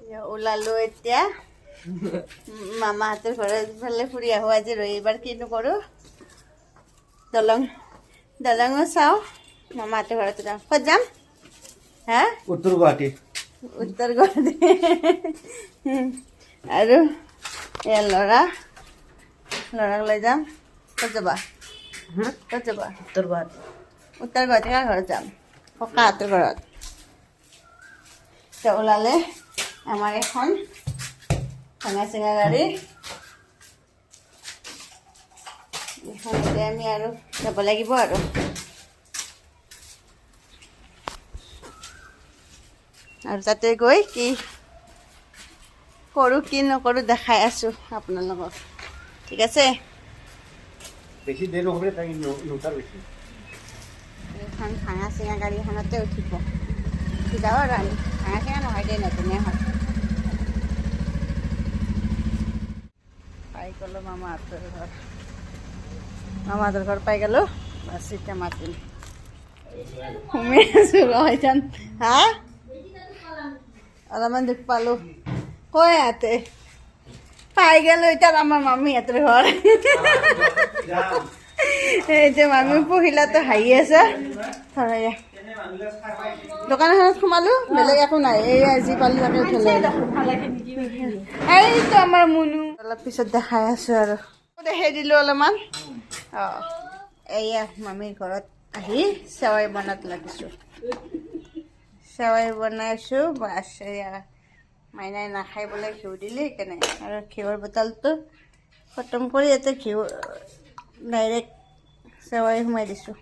ওলালো এতিয়া মামাহঁতৰ ঘৰৰ ফালে ফুৰি আহোঁ। আজি ৰবিবাৰ, কিনো কৰোঁ, দলঙো চাওঁ। মামাহঁতৰ ঘৰতে যাম। ক'ত যাম? হা, উত্তৰ গুৱাহাটী। উত্তৰ গুৱাহাটী। আৰু এয়া ল'ৰাক লৈ যাম। ক'ত যাবা? ক'ত যাবা? উত্তৰ গুৱাহাটী। উত্তৰ গুৱাহাটী কাৰ ঘৰত যাম? ককাহঁতৰ ঘৰত। এতিয়া ওলালে আমাৰ এখন ভঙা চিঙা গাড়ী। এইখনতে আমি আৰু যাব লাগিব। আৰু আৰু তাতে গৈ কি কৰোঁ কি নকৰোঁ দেখাই আছোঁ আপোনালোকক, ঠিক আছে? বেছি দেৰি নহ'ব, তাই নুঠাৰ বেছি। এইখন ভাঙা চিঙা গাড়ীখনতে উঠিব, উঠি যাওঁ আৰু আমি। ভাঙা চিঙা নহয় দেই, নতুনে হয়। পাই গ'লোঁ মামাহঁতৰ ঘৰ। মামাহঁতৰ ঘৰ পাই গ'লোঁ। বাছ, এতিয়া মাতিম। সোমাই আছোঁ ৰহজান। হা, অলপমান দুখ পালোঁ। কৈ ইয়াতে পাই গ'লোঁ এতিয়া আমাৰ মামীহঁতৰ ঘৰ। এতিয়া মামী পহিলাটো হাঁহি আছে। ধৰা, দোকান এখনত সোমালো, বেলেগ একো নাই, এই আজি পালো তাকে উঠালে। এইটো আমাৰ মুনু। অলপ পিছত দেখাই আছো আৰু দেখাই দিলো অলপমান। অঁ, এয়া মামীৰ ঘৰত আহি চেৱাই বনাত লাগিছোঁ। চেৱাই বনাইছোঁ, বাছ। এয়া মাইনাই নাখাই বোলে ঘিউ দিলে সেইকাৰণে আৰু ঘিউৰ বটলটো খতম কৰি ইয়াতে ঘিউ ডাইৰেক্ট চেৱাই সোমাই দিছোঁ।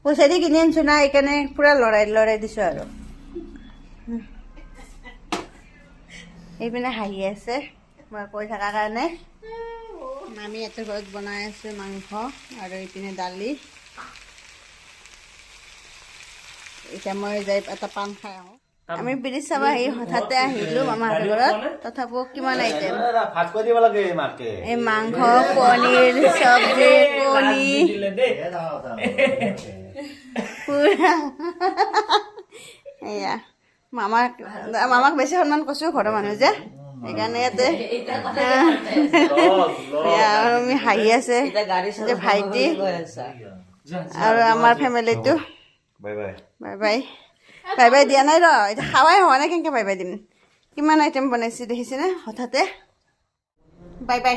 পইচা দি কিনি আনিছোঁ না, সেইকাৰণে পূৰা লৰাই লৰাই দিছোঁ। আৰু এইপিনে হাঁহি আছে মই কৈ থকাৰ কাৰণে। মামীহঁতৰ ঘৰত বনাই আছোঁ মাংস আৰু এইপিনে দালি। এতিয়া মই যাই এটা পাণ খাই আহোঁ। আমি ব্ৰিজ চাব আহি হঠাতে আহিলোঁ মামাহঁতৰ ঘৰত। তথাপিও কিমান আইটেম, ভাত খুৱাই দিব লাগে মাকে। এই মাংস, পনীৰ, চব্জি, কণী, পুৰা। এয়া মামাক বেছি সন্মান কৰিছোঁ, ঘৰৰ মানুহ যে, সেইকাৰণে ইয়াতে এয়া আৰু আমি হাঁহি আছে যে ভাইটি আৰু আমাৰ ফেমিলিটো। Bye bye. Bye bye, bye bye দিয়া নাই ৰ, এতিয়া খাৱাই হোৱা নাই, কেনেকৈ বাই বাই দিম? কিমান আইটেম বনাইছে দেখিছেনে হঠাতে। বাই বাই,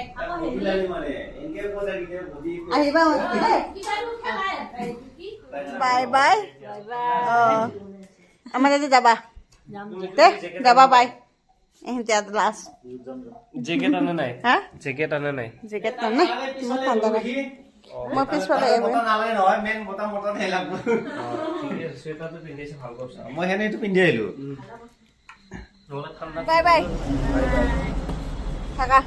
আহিবা। Bye bye. অঁ, আমাৰ তাতে যাবা দে, যাবা। বাই। এইখিনিতে লাষ্ট। জেকেট আনা নাই? হা? জেকেট আনা নাই? জেকেট নাই, মই ঠাণ্ডা নাই। মই পিছফালে আহিব। নালাগে নহয়, মেইন বতাহ বতাহ নাই লাগব। ঠিকে আছে, চুৱেটাৰটো পিন্ধিছে, ভাল কৰিছা। মই সেনেটো পিন্ধি আহিলো। নহ'লে ঠাণ্ডা। বাই বাই, থাকা।